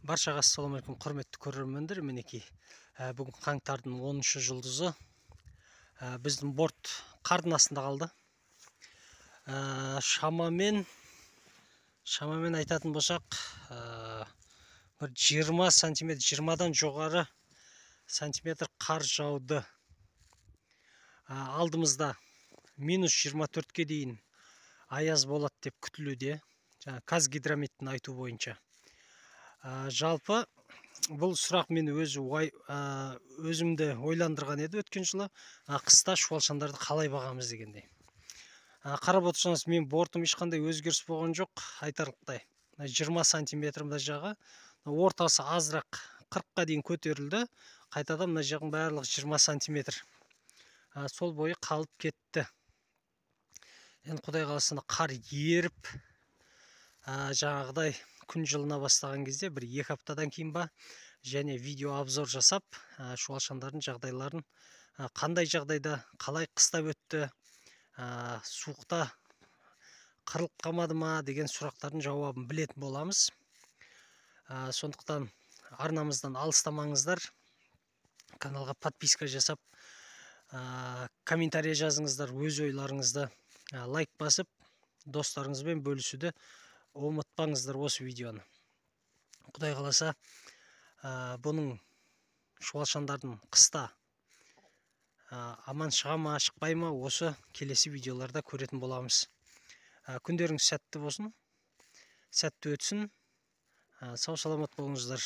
Баршаға ассалаумағалейкум, құрметті көрермендер. Мінекей, бүгін қаңтардың 10 жұлдызы. Біздің борт қардың астында қалды. Шамамен айтатын болсақ, бір 20 сантиметр, 20-дан жоғары сантиметр қар жауды. Алдымызда минус 24-ке дейін аяз болады деп күтілуде. Жаңа Казгидрометтің айтуы бойынша. Жалпы бұл сұрақ мені өзімді ойландырған еді өткен жылы. Қыста шуалшандарды қалай бағамыз дегендей. Қарап отырсаңыз, мен бортым ешқандай өзгеріс болған жоқ, айтарлықтай. 20 сантиметр мына жағы, ортасы азырақ 40-қа дейін көтерілді. Қайтадан мына жағың барлығы 20 сантиметр. Сол бойы қалып кетті. Енді Құдай қаласа қар еріп, жаңағыдай күн жылына бастаған кезде бір 2 аптадан кейін ба, және видео обзор жасап, шуалшандардың жағдайларын, қандай жағдайда, қалай қыстап өтті, суықта қырылып қалмады ма деген сұрақтардың жауабын білетін боламыз. Сондықтан арнамыздан алыстамаңыздар, каналға подписка жасап, комментарий жазыңыздар, өз ойларыңызды, лайк басып, достарыңызбен бөлісуді ұмытпаңыздар осы видеоны. Құдай қаласа, бұның шуалшандардың қыста аман шыға ма, шықпай ма, осы келесі видеоларда көретін боламыз. Күндеріңіз сәтті болсын, сәтті өтсін. Сау саламат болыңыздар.